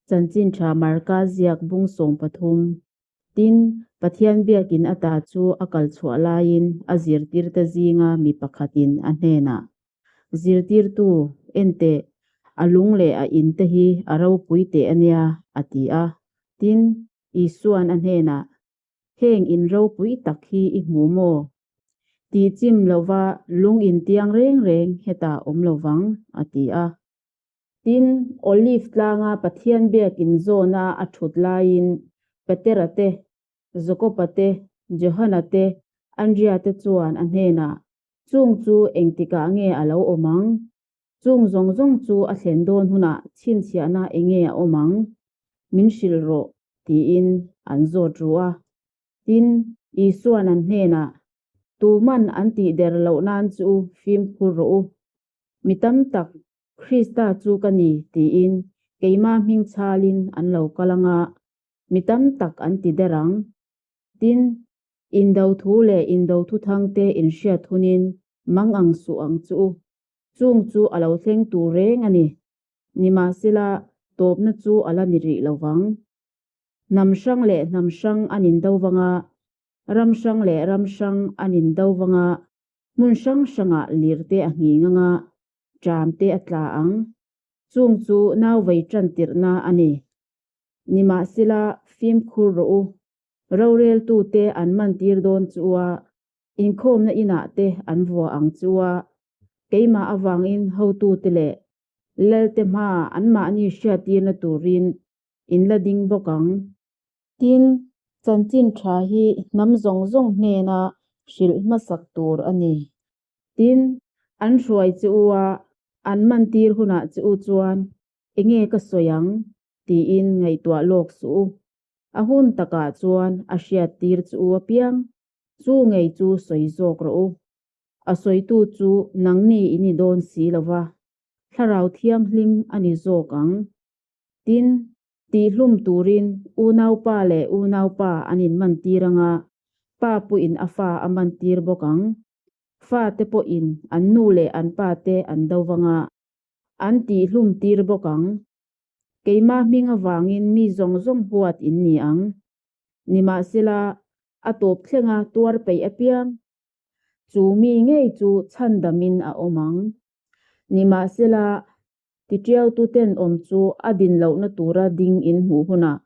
Chanchin Tha Marka ziak bung 13. Tin, Pathian biakin ata chu a kal chhuah laiin a zirtirte zinga mi pakhatin a hnenah, Zirtirtu, enteh, a lung leh a in te hi a ropui teh a nia, a ti a. Tin, Isua'n a hnenah, Heng in ropui tak hi i hmu maw? Tih chim lova lung in tiang reng reng hetah awm lo vang, a ti a. Tin, Olive tlanga Pathian biakin zawna a thut laiin Petera te, Jakoba te, Johana te, Andria te chuan a hnenah, Chung chu engtikah nge a lo awm ang? Chung zawng zawng chu a thlen dawn hunah chhinchhiahna enge a awm ang? Min hrilh rawh, tiin an zawt ru a. Tin, Isua'n an hnenah, Tuman an tih der loh nan chu fimkhur rawh u. Mi tam tak, Krista chu ka ni, tiin keimah hming chhalin an lo kal ang a, mi tam tak an ti der ang. Tin, indo thu leh indo thuthangte inhriat hunin mang ang suh ang chu u. Chung chu a lo thleng tur reng a ni. Nimahsela, tawpna chu a la ni rih lo vang. Hnam hrang leh hnam hrang an indo vang a, ram hrang leh ram hrang an indo vang a, hmun hrang hrangah lir te a nghing ang a, ṭam te a tla ang. Chung chu nau vei ṭan tirhna a ni. Nimahsela, fimkhur rawh u. Roreltute an mantir dawn chu a, Inkhawmna inah te an vua ang chu a, keimah avangin hotute leh Lalte hmaa anmahni hriattirna turin in la ding bawk ang. Tin, chanchin tha hi hnam zawng zawng hnena hrilh hmasak tur a ni. Tin, an hruai che u a, an mantir hunah che u chuan enge ka sawi ang tiin ngaihtuah lawk suh u. A hun takah chuan a hriattir che u apiang Chu ngei chu sawi zawk rawh u. A sawitu chu nangni i ni dawn si lo va, Thlarau Thianghlim a ni zawk ang. Tin, tihhlum turin unaupa leh unaupa an inmantir ang a, pa pawhin a fa a mantir bawk ang. Fate pawhin an nu leh an pate an do vang a, an tihhlum tir bawk ang. Keimah hming avangin mi zawng zawng huat in ni ang. Nimahsela, a tawp thlenga tuar peih apiang, chu mi ngei chu chhandamin a awm ang. Nimahsela, titiaututen awm chu a din lohna tura ding in hmuh hunah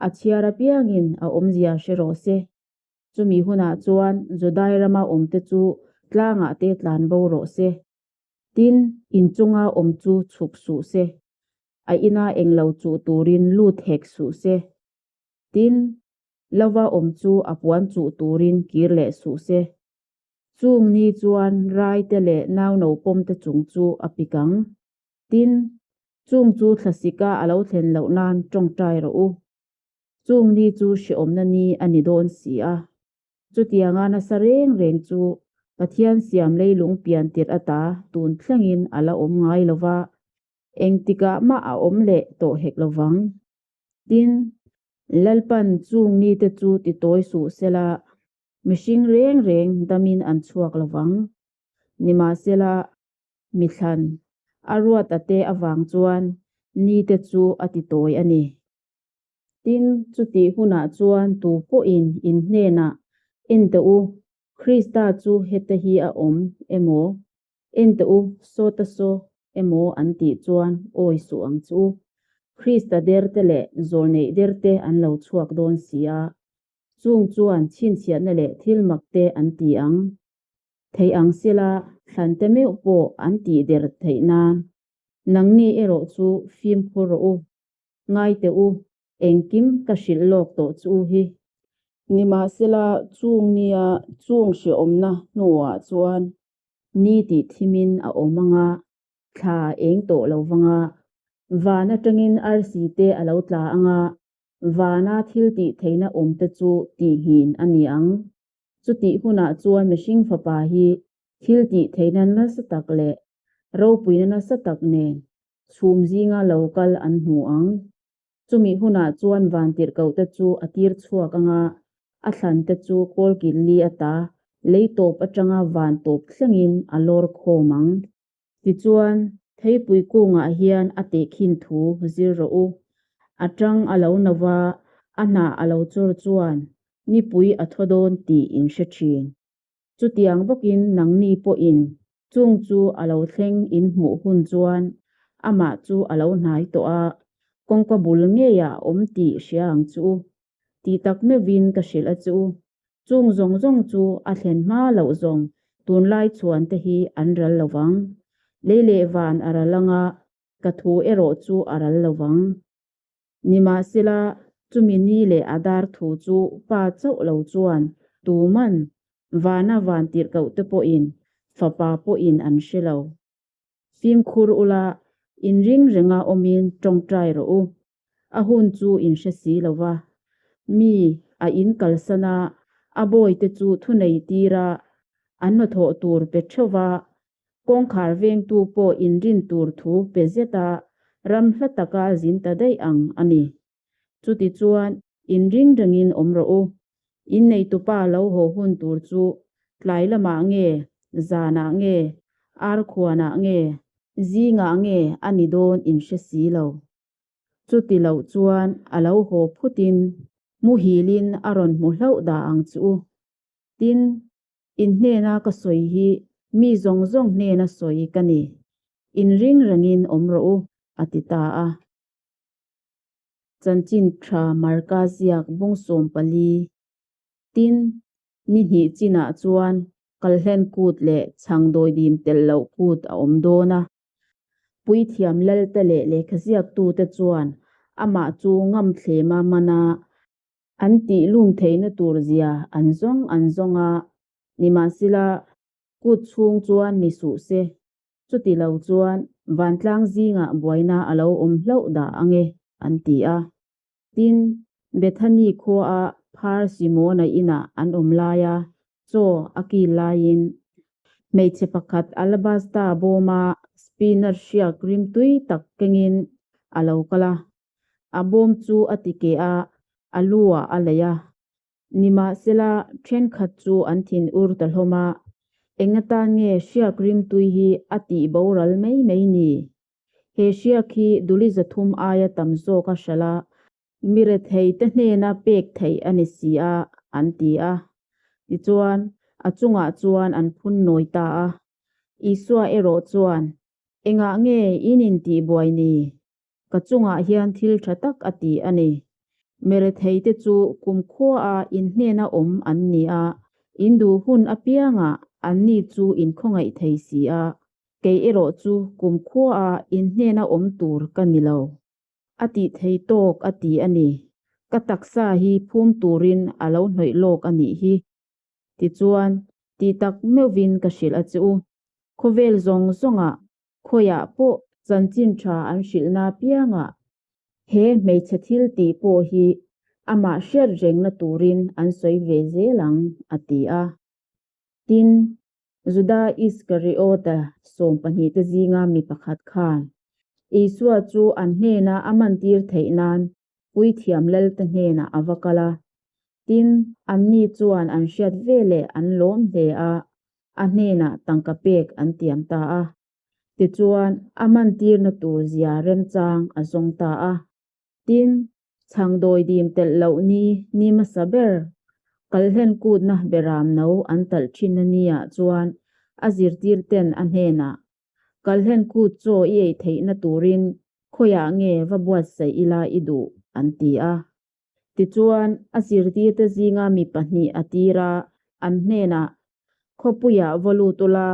a chhiar apiangin a awmzia hre rawh se. Chumi hunah chuan Judai rama awmte chu tlangah te tlan bo rawh se. Tin, inchunga awm chu chhuk suh se. A ina englo chuh turin lut hek suh se. Tin, lova awm chu a puan chuh turin kir leh suh se. Chung ni chuan raite leh nauno pawmte chung chu a pik ang. Tin, chung chu thlasika a lo thlen loh nan tawngtai rawh u. Chung ni chu hrehawmna ni a ni dawn si a. Chutianga nasa reng reng chu Pathian siam leilung pian tirh ata tun thlengin a la awm ngai lo va, engtikah mah a awm leh tawh hek lo vang. Tin, Lalpan chung mite chu ti tawi suh sela, mihring reng reng damin an chhuak lo vang. Nimahsela, mithlan, a ruat a te avang chuan nite chu a ti tawi a ni. Tin, chutih hunah chuan tu pawhin in hnenah, Enteh u, Krista chu heta hi a awm emaw? Enteh u, sawta saw emaw an tih chuan awi suh ang chu. Krista derte leh zawlneih derte an lo chhuak dawn si a, chung chuan chhinchhiahna leh thil mak te an ti ang. Thei ang sela thlante meuh pawh an tih der theih nan. Nangni erawh chu fimkhur rawh u, ngaiteh u, Engkim ka hrilh lawk tawh chu hi. Nimahsela, chung nia chung hrehawmna hnuah chuan ni tih thimin a awm ang a, thla eng tawh lo vang a, van atangin arsi te a lo tla ang a, vana thil tih theihna awm te chu tihnghin a ni ang. Chutih hunah chuan mihring fapa hi thil tih theihna nasa tak leh ropuina nasa tak nen chhum zinga lo kal an hmu ang. Chumi hunah chuan vantirhkohte chu a tir chhuak ang a, a thlante chu kawlkil li ata lei tawp atanga van tawp thlengin a lawr khawm ang. Tichuan, theipui kungah hian a tehkhin thu zir rawh u. A ṭang a lo no va, a hnah a lo chawr chuan nipui a thaw dawn tih in hre ṭhin. Chutiang bawkin nangni pawhin chung chu a lo thleng in hmuh hun chuan amah chu a lo hnai tawh a, kawngka bul ngeiah a awm tih hria ang chu u. Tih tak meuhvin ka hrilh a chu u. Chung zawng zawng chu a thlen hma loh zawng tunlai chhuan te hi an ral lo vang. Lei leh van a ral anga ka thu erawh chu a ral lo vang. Nimahsela, chumi ni leh a dar thu chu pa chauh lo chuan tuman vana van tirhkoh te pawhin fapa pawhin an hre lo. Fimkhur ula, inring renga awmin tawngtai rawh u. A hun chu in hre si lo va. Mi a in kalsan a, a bawite chu thunei tir a, an hnathawh tur pe theuh va, kawngkhar vengtu pawh inrin tur thu pe zet a, ram hla taka zin ta daih ang a ni. Chutichuan, inring rengin awm rawh u. Inneitupa lo haw hun tur chu tlai lamah nge, zanah nge, arkhuanah nge, zingah nge a ni dawn in hre si lo. Chuti loh chuan a lo haw phutin muhilin a rawn hmu hlauh dah ang chu u. Tin, in hnena ka sawi hi mi zawng zawng hnena sawi ka ni. Inring rengin awm rawh u, a ti ta a. Chanchin tha Marka ziak bung 14. Tin, ni hnih chinah chuan Kalhlen kut leh Chhangdawidim telh loh kut a awm dawn a. Puithiam Lalte leh lehkhaziaktute chuan amah chu ngamthlema man a, an tihlum theihna tur zia an zawng an zawng a, nimahsela kut chhung chuan ni suh se, chuti lo chuan vantlang zingah buaina a lo awm hlauh dah ang e, an ti a. Tin, Bethany khuaa phar Simona inah an awm lai a, chaw a kil laiin hmeichhe pakhat alabasta bawma spinner hriak rimtui tak kengin a lo kal a. A bawm chu a ti keh a, a lu ah a leih a. Nimahsela, thenkhat chu an thin ur ta hlawm a, Eng atan nge hriak rimtui hi a tih boral mai mai ni? He hriak hi duli 300 aia tam zawk a hralh a, mi rethei te hnena pek theih a ni si a, an ti a. Tichuan, a chungah chuan an phun nawi ta a. Isua erawh chuan, Engah nge in intihbuai ni? Ka chungah hian thil tha tak a ti a ni. Mi rethei te chu kumkhua in hnena awm an ni a, in duh hun apiangah anni chu in khawngaih thei si a, kei erawh chu kumkhua in hnena awm tur ka ni lo. A tih thei tawk a ti a ni. Ka taksa hi phum turin a lo hnawih lawk a nih hi. Tichuan, tih tak meuhvin ka hrilh a che u. Khawvel zawng zawngah Khawiah pawh chanchin tha an hrilhna piangah he hmeichhe thil tih pawh hi amah hriat rengna turin an sawi ve zel ang, a ti a. Tin, Juda Iskariota 12 te zinga mi pakhat khan Isua chu an hnena a mantir theih nan Puithiam Lalte hnenah a va kal a. Tin, anni chuan an hriat veleh an lawm hle a, a hnenah tangka pek an tiam ta a. Tichuan, a mantirna tur zia remchang a zawng ta a. Tin, chhangdawi dim telh loh ni ni hmasa ber, kalhlen kutna beram no an talh thinna niah chuan a zirtirten a hnenah, Kalhlen kut chaw i ei theihna turin khawiah nge va buatsaih ila i duh? an ti a. Tichuan, a zirtirte zinga mi pahnih a tir a, an hnenah, Khawpuiah va lut ula,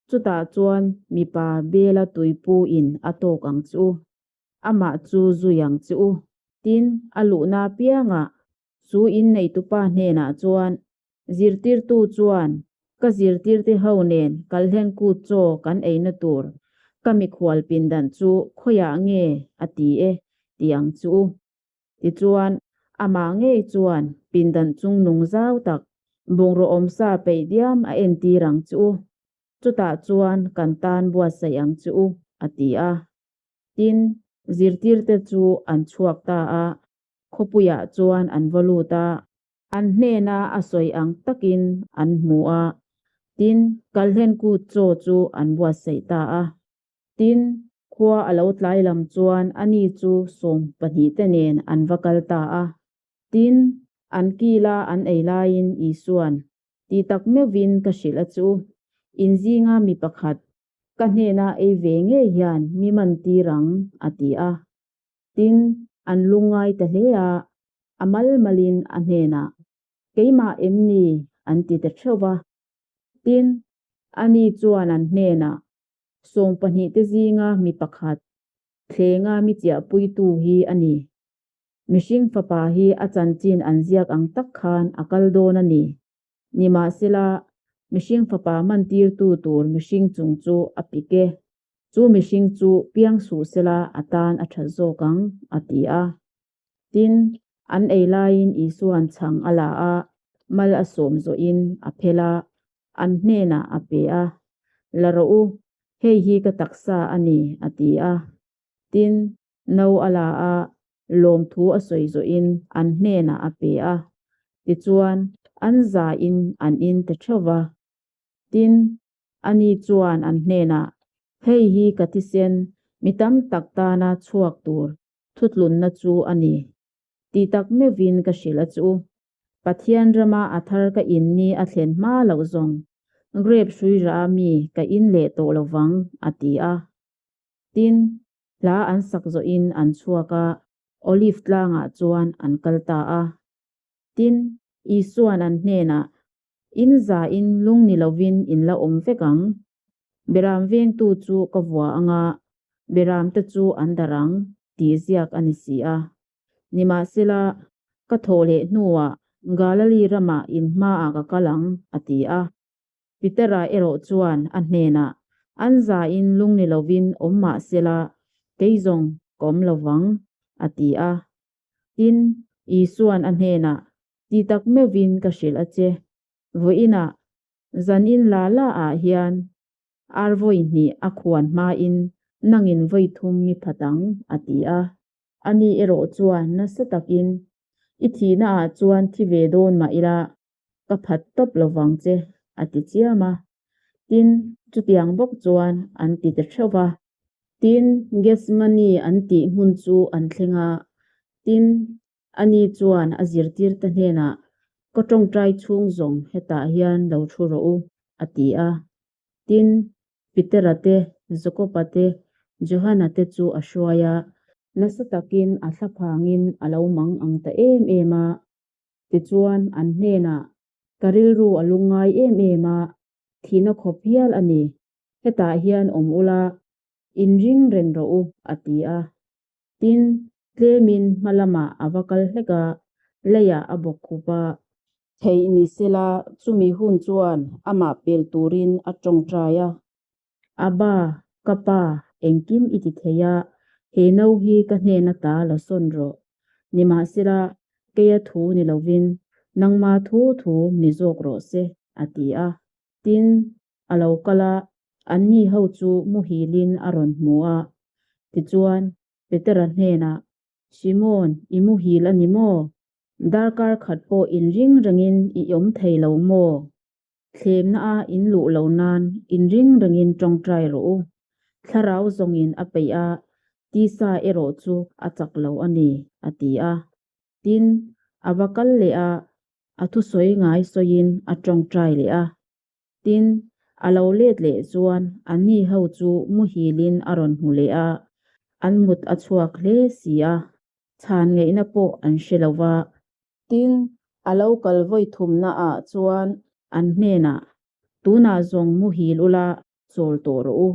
chutah chuan mipa Bela tuipu in a tawk ang chu, amah chu zui ang che u. Tin, a luhna apiangah chu inneitupa hnenah chuan, Zirtirtu chuan, Ka zirtirte ho nen kalhlen kut chaw kan eina tur ka mikhual pindan chu khawiah nge a ti e ti ang chu u. Tichuan, amah ngei chuan pindan chung nung zau tak bungraw awmsa peih diam a entir ang chu u. Chutah chuan kan tan buatsaih ang chu u, a ti a. Tin, zirtirte chu an chhuak ta a, khawpuiah chuan an va lut a. An hnena a sawi ang takin an hmu a, tin, kalhlen kut chaw chu an buatsaih ta a. Tin, Khua a lo tlai lam chuan ani chu sawmpahnihte nen an va kal ta a. Tin, an kila an ei laiin Isua'n, Ti tak meuhvin ka hrilh a chu, in zinga mi pakhat ka hnena ei ve ngei hian mi man tir ang, a ti a. Tin, an lungngai ta hle a, a mal malin a hnenah, Keimah em ni? an ti ta theuh va. Tin, ani chuan an hnenah, Sawmpahnihte zinga mi pakhat, thlenga mi chiahpuitu hi a ni. Mihring fapa hi a chanchin an ziak ang tak khan a kal dawn a ni. Nimahsela, mihring fapa mantirtu tur mihring chung chu a pik e. Chu mihring chu piang suh sela a tan a that zawk ang, a ti a. Tin, an ei laiin Isua'n chhang a la a, mal a sawm zawhin a phel a, an hnenah a pe a, La rawh u, hei hi ka taksa a ni, a ti a. Tin, no a la a, lawmthu a sawi zawhin an hnenah a pe a, tichuan an zain an in ta theuh va. Tin, ani chuan an hnenah, Hei hi ka thisen, mi tam tak tana chhuak tur thutlunna chu a ni. Ti tak meuhvin ka hrilh a chu. Pathian rama a thar ka in ni a thlen hma loh zawng, grape hrui rah mi ka in leh tawh lo vang, a ti a. Tin, hla an sak zawhin an chhuak a, Olive tlangah chuan an kal ta a. Tin, Isua'n an hnenah, In zain lung ni lovin in la awm vek ang. Beram vengtu chu ka vua anga, beramte chu an darh ang, tih ziak a ni si a. Nimahsela, ka thawh leh hnuah Galili ramah in hmaah ka kal ang, a ti a. Petera erawh chuan a hnenah, An zain lung ni lovin awm mah sela, kei zawng ka awm lo vang, a ti a. Tin, Isua'n a hnenah, Ti tak meuhvin ka hrilh a che. Vawiinah, zanin la la ah hian ar vawi hnih a khuan hmain nangin vawi thum mi phat ang, a ti a. Ani erawh chuan nasa takin, I thihna ah chuan thi ve dawn mah ila, ka phat tawp lo vang che, a ti chiam a. Tin, chutiang bawk chuan an ti ta theuh va. Tin, Gethsemane an tih hmun chu an thleng a. Tin, ani chuan a zirtirte hnenah, Ka tawngtai chhung zawng hetah hian lo thu rawh u, a ti a. Tin, Petera te, Jakoba te, Johana te chu a hruai a. Nasa takin a thlaphangin a lo mang ang ta em em a. Tichuan, an hnenah, Ka rilru a lungngai em em a, thihna khawp hial a ni. Hetah hian awm ula, inring reng rawh u, a ti a. Tin, tlemin hma lamah a va kal hlek a, leiah a bawk khup a. Theih ni sela, chumi hun chuan amah pel turin a tawngtai a. Abba, ka pa, engkim i ti thei a, he no hi ka hnen ata la sawn rawh. Nimahsela, keia thu ni lovin, nangma thu thu ni zawk rawh se, a ti a. Tin, a lo kal a, anni ho chu muhilin a rawn hmu a. Tichuan, Petera hnenah, Simon, i muhil a ni maw? Darkar khat pawh inring rengin i awm thei lo maw? Thlemna a in luh lo nan inring rengin tawngtai rawh u. Thlarau zawngin a peih a, tisa erawh chu a chak lo a ni, a ti a. Tin, a va kal leh a, a thusawi ngai sawiin a tawngtai leh a. Tin, a lo let leh chuan anni ho chu muhilin a rawn hmu leh a, an mut a chhuak hle si a, chhan ngeihna pawh an hre lo va. Tin, a lo kal vawi thumnaah chuan an hnenah, Tunah zawng muhil ula chawl tawh rawh u,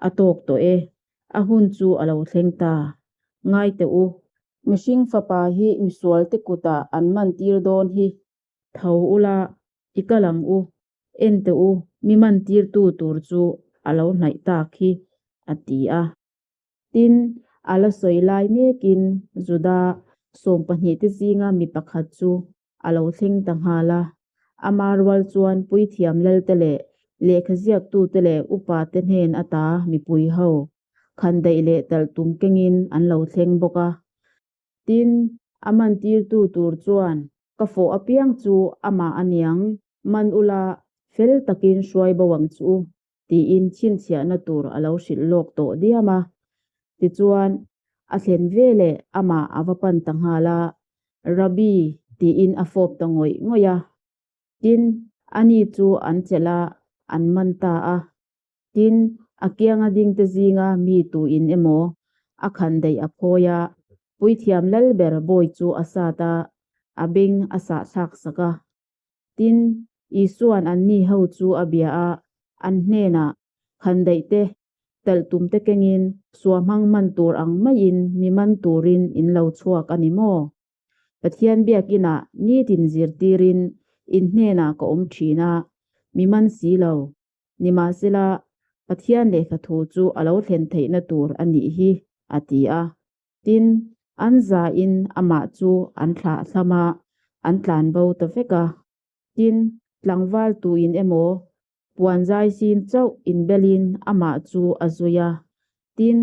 a tawk tawh e, a hun chu a lo thleng ta, ngai teh u. Mihring fapa hi misualte kutah an man tir dawn hi. Tho ula, i kal ang u, en teh u, mi man tirtu tur chu a lo hnaih tak hi, a ti a. Tin, a la sawi lai mekin Juda sawmpahnihte zinga mi pakhat chu a lo thleng ta nghal a. Ama rual chuan puithiam lalte leh lehkha ziaktute leh upate hnen ata mipui ho khandaih leh talh tum kengin an lo thleng bawk a. Tin, a mantirtu tur chuan, Ka fawh apiang chu amah a niang, man ula fel takin hruai bo ang chu u, tiin chhinchhiahna tur a lo hrilh lawk tawh diam a. Tichuan, a thlen veleh amah a va pan ta nghal a, Rabbi, tiin a fawp ta ngawih ngawih a. Tin, ani chu an chelh a, an man ta a. Tin, a kianga dingte zinga mi tuin emaw a khan daih a phawi a, puithiam lal ber bawi chu a sat a, a beng a sahthlak sak a. Tin, Isua'n anni ho chu a bia a, an hnenah, Khandaih te, talh tum te kengin suahmang man tur ang maiin mi man turin in lo chhuak a ni maw? Pathian biakinah nitin zirtirin in hnenah ka awm thin a, mi man si lo. Nimahsela, Pathian lehkha thu chu a lo thlen theihna tur a nih hi, a ti a. Tin, an zain amah chu an thlah thlam a, an tlan bo ta vek a. Tin, tlangval tuin emaw puan zai sin chauh inbelin amah chu a zui a. Tin,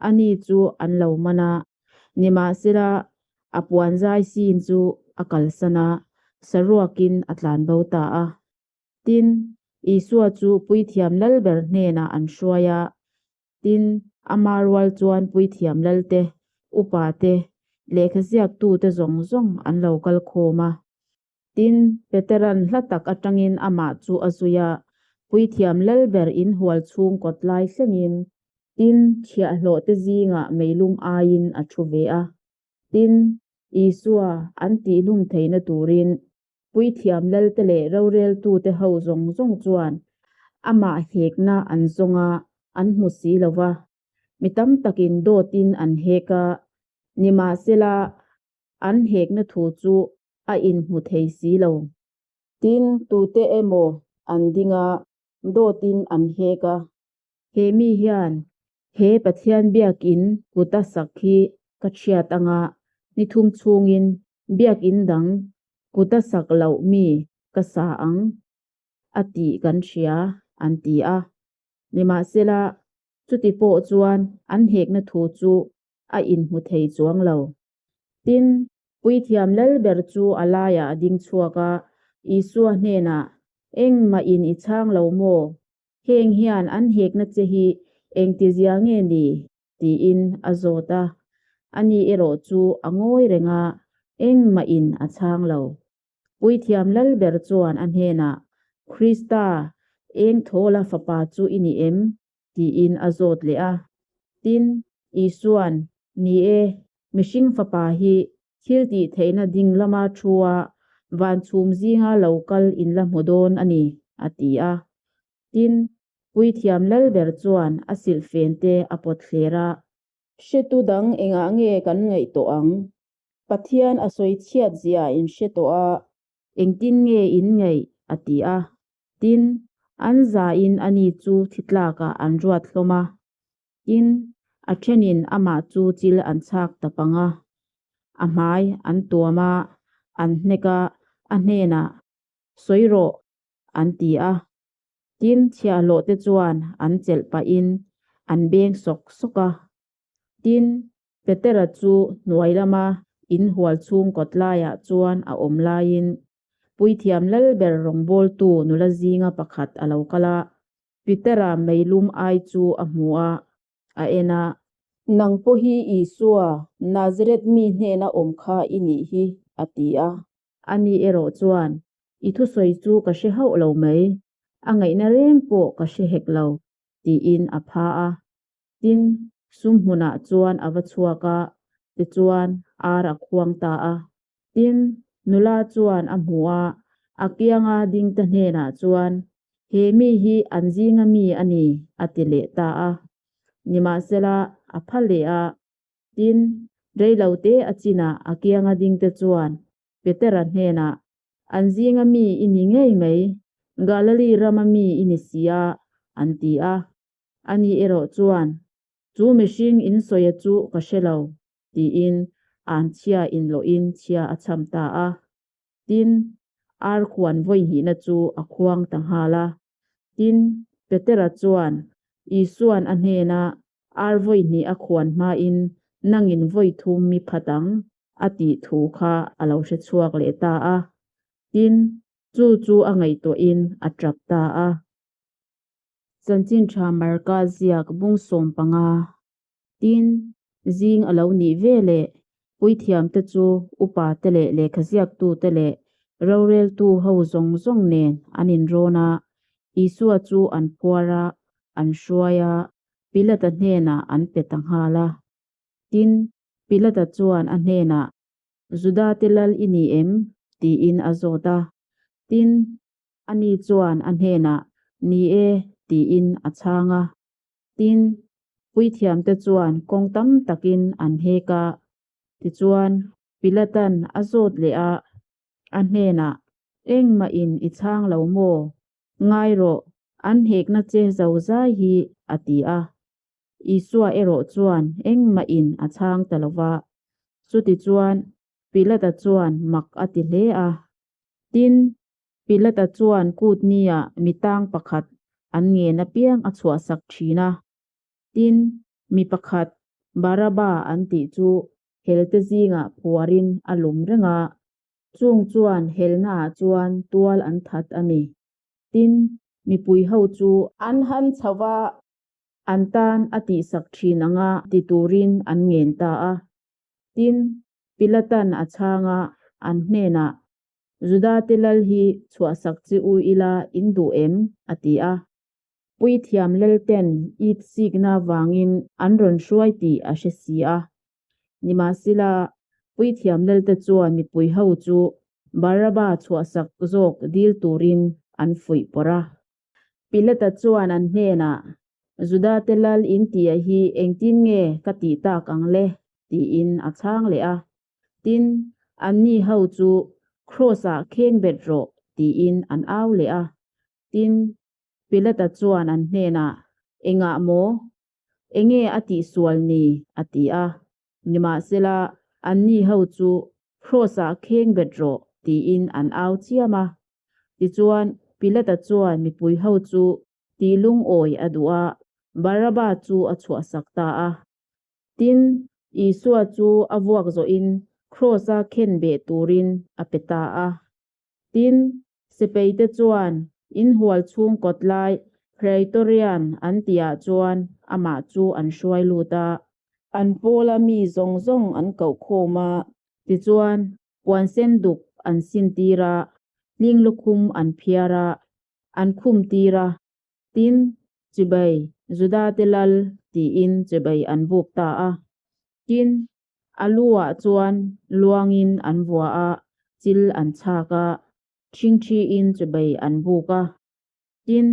ani chu an lo man a, nimahsela a puan zai sin chu a kalsan a, saruakin a tlan bo ta a. Tin, Isua chu puithiam lalber hnenah an hruai a, tin, ama rual chuan puithiam lalte, upate, lehkha ziaktute zawng zawng an lo kal khawm a. Tin, Petera'n hla tak atangin amah chu a zui a, puithiam lalber inhual chhung kawt lai thlengin, tin, chhiahhlawhte zingah meilum aiin a thu ve a. Tin, Isua an tihhlum theihna turin Puithiam lalte leh roreltute ho zawng zawng chuan amah hekna an zawng a, an hmu si lo va. Mi tam takin dawtin an hek a, nimahsela an hekna thu chu a inhmu thei si lo. Tin, tute emaw an ding a, dawtin an hek a. He mi hian he Pathian biakin kuta sak hi ka chhiat anga ni thum chhungin biakin dang kuta sak loh mi ka sa ang a tih kan hria an ti a. Nimahsela, chuti pawh chuan an hekna thu chu a inhmu thei chuang lo. Tin, puithiam lalber chu a laiah a ding chhuak a, Isua hnenah, Engmah in i chhang lo maw? Heng hian an hekna che hi engtizia nge ni? tiin a zawt a. Ani erawh chu a ngawi reng a, engmah in a chhang lo. Puithiam lalber chuan a hnenah, Krista, eng thawla fapa chu i ni em? tiin a zawt leh a. Tin, Isua'n, Ni e, mihring fapa hi thil tih theihna ding lama thu a, van chhum zinga lo kal in la hmu dawn a ni, a ti a. Tin, puithiam lalber chuan a silhfen te a pawt thler a. Hretu dang engah nge kan ngaih tawh ang? Pathian a sawi chhiat zia in hre tawh a. Engtin nge in ngaih? a ti a. Tin, an zain ani chu thi tlakah an ruat hlawm a. Tin, a thenin amah chu chil an chhak ta pang a, a hmai an tuam a, an hnek a, a hnenah, Sawi rawh, an ti a. Tin, chhiahhlawhte chuan an chelh pahin an beng sawk sawk a. Tin, Petera chu hnuai lama inhual chhung kawt laiah chuan a awm laiin Puithiam Lalber rawngbawltu nula zinga pakhat a lo kal a, Petera meilum ai chu a hmu a, a en a. Nang pawh hi Isua, Nazareth mi hnena awm kha i nih hi, a ti a. Ani erawh chuan, I thusawi chu ka hre hauh lo mai, a ngaihna reng pawh ka hre hek lo, tiin a pha a. Tin, sum hmunah chuan a va chhuak a, tichuan ar a khuang ta a. Tin, nula chuan a hmu a, a kianga dingte hnenah chuan, He mi hi an zinga mi a ni, a ti leh ta a. Nimahsela, a pha leh a. Tin, reilote a chinah a kianga dingte chuan Petera hnenah, An zinga mi i ni ngei mai, Galili rama mi i ni si a, an ti a. Ani erawh chuan, Chu mihring in sawia chu ka hre lo, tiin an chhia inlawhin chhia a chham ta a. Tin, ar khuan vawi hnihna chu a khuang ta nghal a. Tin, Petera chuan Isua'n a hnena ar vawi hnih a khuan hmain nangin vawi thum mi phat ang a tih thu kha a lo hre chhuak leh ta a. Tin, chu chu a ngaihtuahin a tap ta a. Chanchin tha Marka ziak bung 15. Tin, zing a lo nih ve leh puithiamte chu upate leh lehkhaziaktute leh roreltu ho zawng zawng nen an inrawn a, Isua chu an phuar a, an hruai a, Pilata hnenah an pe ta nghal a. Tin, Pilata chuan a hnenah, Judate lal i ni em? tiin a zawt a. Tin, ani chuan a hnenah, Ni e, tiin a chhang a. Tin, puithiamte chuan kawng tam takin an hek a. Tichuan, Pilatan a zawt leh a, a hnenah, Engmahin i chhang lo maw? Ngai rawh, an hekna che zozai hi, a ti a. Isua erawh chuan engmahin a chhang ta lo va. Chutichuan, Pilata chuan mak a ti hle a. Tin, Pilata chuan kut nia mi tang pakhat an ngen apiang a chhuahsak thin a. Tin, mi pakhat Baraba an tih chu helte zingah phuarin a lum reng a, chung chuan helnaah chuan tual an that a ni. Tin, mipui ho chu an han chho va, an tan a tihsak thin anga ti turin an ngen ta a. Tin, Pilatan a chhang a, an hnenah, Judate lal hi chhuahsak chi u ila in duh em? a ti a. Puithiam lalten it sikna vangin an rawn hruai tih a hre si a. Nimahsela, puithiam lalte chuan mipui ho chu Baraba chhuahsak zawk dil turin an fuih pawrh a. Pilata chuan an hnenah, Judate lal in tia hi engtin nge ka tih tak ang le? tiin a chhang leh a. Tin, anni ho chu Kraws-ah kheng bet rawh tiin an au leh a. Tin, Pilata chuan an hnenah, Engah maw? Enge a tihsual ni? a ti a. Nimahsela, anni ho chu Kraws-ah kheng bet rawh tiin an au chiam a. Tichuan, Pilata chuan mipui ho chu tih lungawi a duh a, Baraba chu a chhuahsak ta a. Tin, Isua chu a vuak zawhin Kraws-a khen beh turin a pe ta a. Tin, sipaite chuan inhual chhung kawt lai Praetorian an tihah chuan amah chu an hruai lut a. An pawla mi zawng zawng an koh khawm a. Tichuan, puan sen duk an sintir a, hling lukhum an phiar a, an khum tir a. Tin, Chibai, Judate lal, tiin chibai an buk ta a. Tin, a lu-ah chuan luangin an vua a, chil an chhak a, ṭhingṭhiin chibai an buk a. Tin,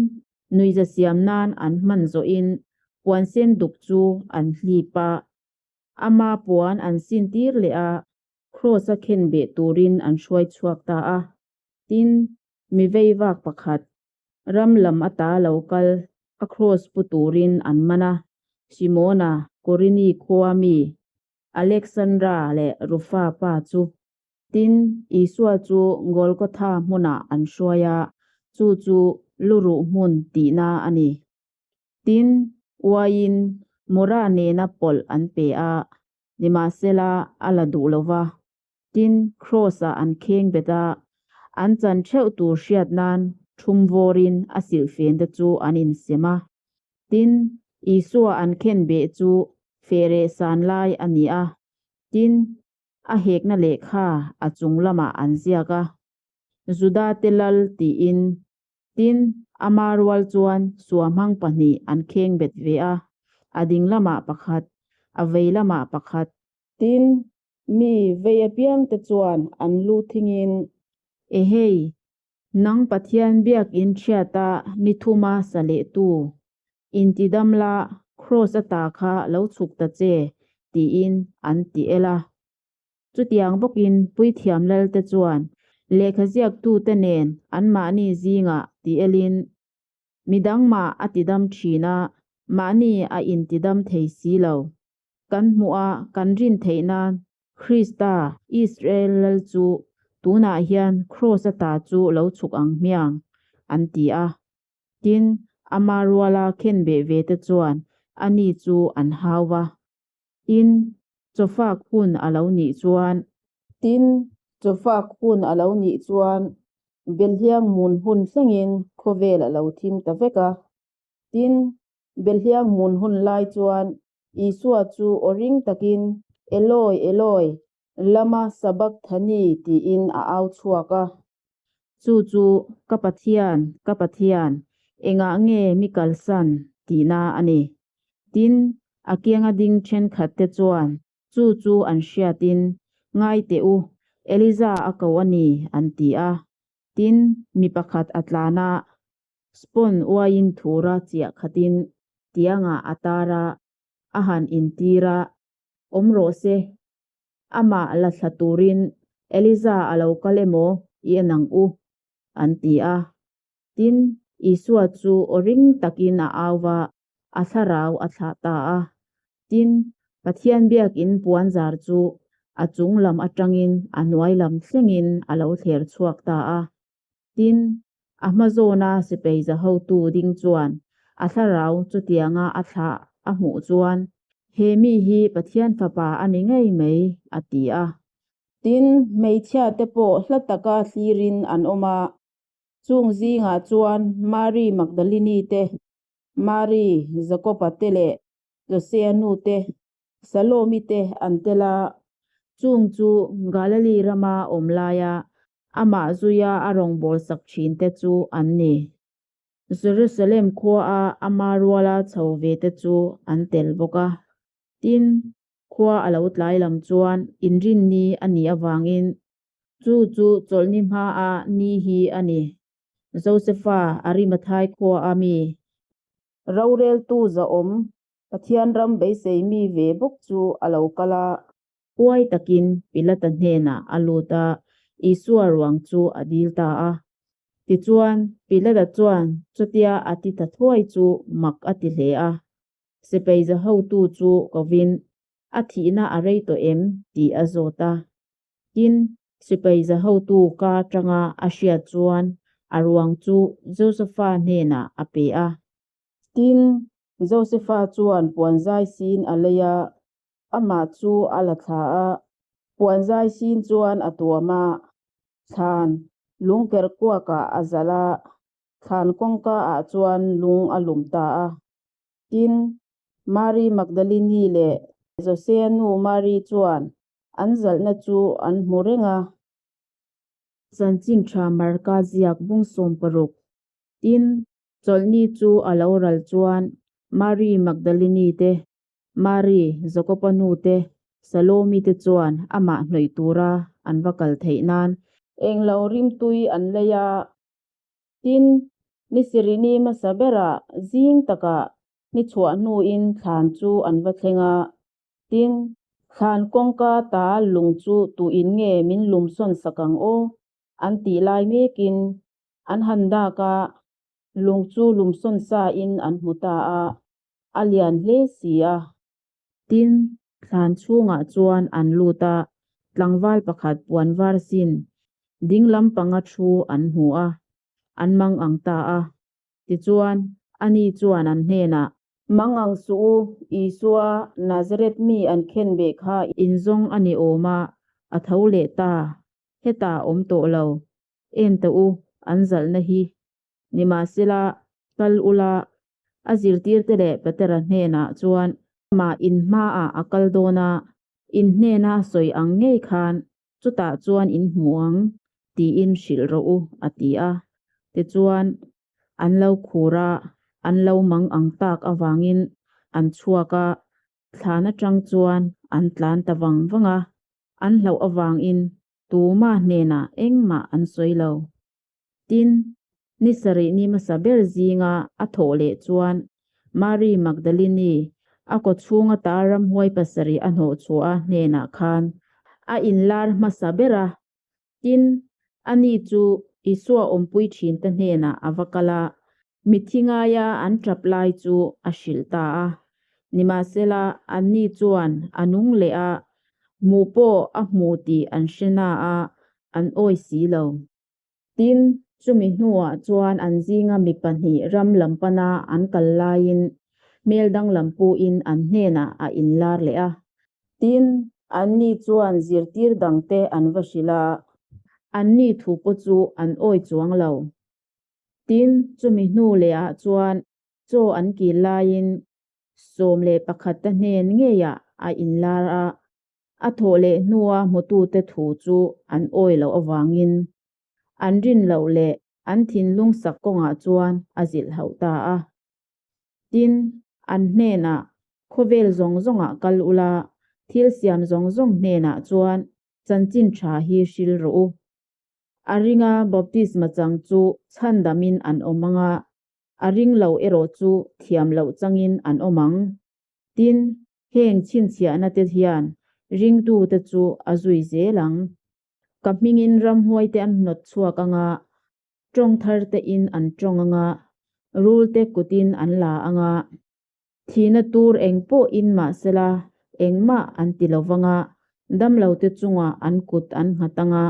nuihza siam nan an hman zawhin puan sen duk chu an hlip a, ama puan an sin tir leh a, Kraws-a khen beh turin an hruai chhuak ta a. Tin, mi veivak pakhat, Ram lam ata lo kal a kraws pu turin an man a, Simona, Korini khua mi, Alexandra leh Rufa pa chu. Tin, Isua chu Golgotha hmunah an hruai a, chu chu luruh hmun tihna a ni. Tin, uaiin Mura nena pawlh an pe a, nimahsela a la duh lo va. Tin, Kraws-ah an kheng bet a, an chan theuh tur hriat nan thum vawrin a silhfen te chu an insem a. Tin, Isua an khen beh chu fehreh san lai a ni a. Tin, a hekna lehkha a chung lamah an ziak a, Judate lal tiin. Tin, ama rual chuan suahmang pahnih an kheng bet ve a, a ding lamah pakhat, a vei lamah pakhat. Tin, Mi vei apiangte chuan an lu thingin. Ehei, nang Pathian biakin ṭhiata ni thuma sa lehtu, intidam la, kraws ata kha lo chhuk ta che, tiin an ti el a. Chutiang bawkin puithiam lalte chuan lehkha ziaktute nen anmahni zingah ti elin, Midang mah a tidam ṭhin a, mahni a intidam thei si lo. Kan hmuh a, kan rin theih nan Krista, Israel lal chu tunah hian kraws ata chu lo chhuk ang hmiang, an ti a. Tin, ama ruala khen beh ve te chuan ani chu an hau va. Tin, chawfak hun a lo nih chuan. Tin, chawfak hun a lo nih chuan Belhliang mun hun thlengin khawvel a lo thim ta vek a. Tin, Belhliang mun hun lai chuan. Isua chu aw ring takin, Eloi, Eloi, lama sabakthani tiin a au chhuak a. Chu chu, Ka Pathian, ka Pathian, engah nge mi kalsan? tihna a ni. Tin, a kianga ding thenkhatte chuan chu chu an hriatin, Ngai teh u, Eliza a ko a ni, an ti a. Tin, mi pakhat a tlan a, spawn uaiin thura chiah khatin tiangah a tar a, a han intir a, Awm rawh se, amah la thla turin Eliza a lo kal emaw i en ang u, an ti a. Tin, Isua chu aw ring takin a au va, a thlarau a thlah ta a. Tin, Pathian biakin puan zar chu a chung lam atangin a hnuai lam thlengin a lo thler chhuak ta a. Tin, a hma zawna sipai za hotu ding chuan a thlarau chutianga a thlah a hmuh chuan, He mi hi Pathian Fapa a ni ngei mai, a ti a. Tin, hmeichhia te pawh hla taka thlirin an awm a, chung zingah chuan Mari Magdalini te, Mari Jakoba te leh Josea nu te, Salomi te an tel a. Chung chu Galili rama awm laia amah zuia a rawngbâwl sak ṭhinte chu an ni. Jerusalem khuaa ama ruala chho ve te chu an tel bawk a. Tin, khua a lo tlai lam chuan inrinni a nih avângin chu chu chawlhni hmaa ni hi a ni. Josefa, Arimathai khuaa mi, rorêltu zahawm Pathian ram beisei mi ve bawk chu a lo kal a. Huai takin Pilata hnenah a lut a, Isua ruang chu a dil ta a. Tichuan, Pilata chuan chutia a ti ta thuai chu mak a ti hle a. Sipai za hotu chu kovin, A thihna a rei tawh em? tih a zawt a. Tin, sipai za hotu ka atanga a hriat chuan a ruang chu Josefa hnenah a pe a. Tin, Josefa chuan puanzai sin a lei a, amah chu a la thla a, puanzai sin chuan a tuam a, thlan lungker kuakah a zalh a, thlan kawngka ah chuan lung a lum ta a. Tin, Mari Magdalini leh Josea nu Mari chuan an zalhna chu an hmu reng a. Chanchin tha Marka ziak bung 16. Tin, Chawlhni chu a lo ral chuan Mari Magdalini te, Mari Jakoba nu te, Salomi te chuan amah hnawih tura an va kal theih nan englo rimtui an lei a. Tin, ni Sirini hmasa berah zing takah ni chhuah hnuin thlan chu an va thleng a. Tin, thlan kawngka ta lung chu tuin nge min lumsawn sak ang aw? an tih lai mekin An han dak a, lung chu lumsawn sa in an hmu ta a, a lian hle si a. Tin, thlan chhungah chuan an lut a, tlangval pakhat puan var sin ding lampanga thu an hmu a, an mang ang ta a. Tichuan, ani chuan an hnenah. Mang ang suh u, Isua, Nazareth mi an khen beh kha in zawng a ni awm a, a tho leh ta, hetah a awm tawh lo, En teh u, an zalhna hi. Nimahsela, kal ula, a zirtirte leh Petera hnenah chuan amah in hmaah a kal dawn a, in hnena a sawi ang ngei khan chutah chuan in hmu ang, tiin hrilh rawh u, a ti a. Tichuan, an lo khur a, an lo mang ang tak avangin an chhuak a, thlan atang chuan an tlan ta vang vang a, an hlauh avangin Tuma hnenah engmah an sawi lo. Tin, ni sarih ni hmasa ber zinga a thawh leh chuan Mari Magdalini a kawchhung ata ramhuai pasarih a hnawhchhuah a hnenah khan a inlar hmasa ber a. Tin, ani chu Isua awmpui thinte hnenah a va kal a, mitthi ngaia an tap lai chu a hrilh ta a. Nimahsela, anni chuan a nung leh a, hmuh pawh a hmu tih an hre na a, an awi si lo. Tin, chumi hnuah chuan an zinga mi pahnih ram lam pana an kal laiin hmel danglam puin an hnenah a inlar leh a. Tin, anni chuan zirtir dangte an va hrilh a. Anni thu pawh chu an awi chuang lo. Tin, chumi hnu lehah chuan chaw an kil laiin. 11 te hnen ngeiah a inlar a, a thawh leh hnua hmutute thu chu an awi loh avangin an rin loh leh an thinlung sak kawngah chuan a zilh hauh ta a. Tin, an hnenah, Khawvel zawng zawngah kal ula, thil siam zawng zawng hnenah chuan chanchin tha hi hril rawh u. A ringa baptisma chang chu chhandamin an awm ang a, a ring lo erawh chu thiam loh changin an awm ang. Tin, heng chhinchhiahna te hian ringtute chu a zui zel ang. Ka hmingin ramhuaite an hnawt chhuak ang a, tawng thar tein an tawng ang a, rulte kutin an la ang a. Thihna tur eng pawhin mahsela engmah an ti lo vang a, damlote chungah an kut an nghat ang a,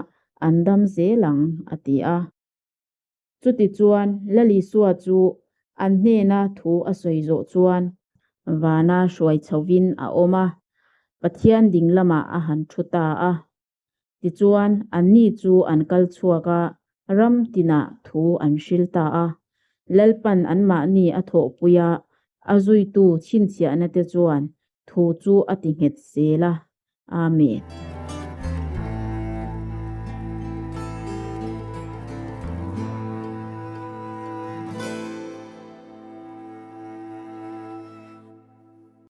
an dam zel ang, a ti a. Chutichuan, Lalisua chu an hnena thu a sawi zawh chuan vana hruai chhovin a awm a, Pathian ding lamah a han thu ta a. Tichuan, anni chu an kal chhuak a, ram tinah thu an hril ta a. Lalpan anmahni a thawhpui a, a zuitu chhinchhiahna te chuan thu chu a ti nghet zel a. Amen.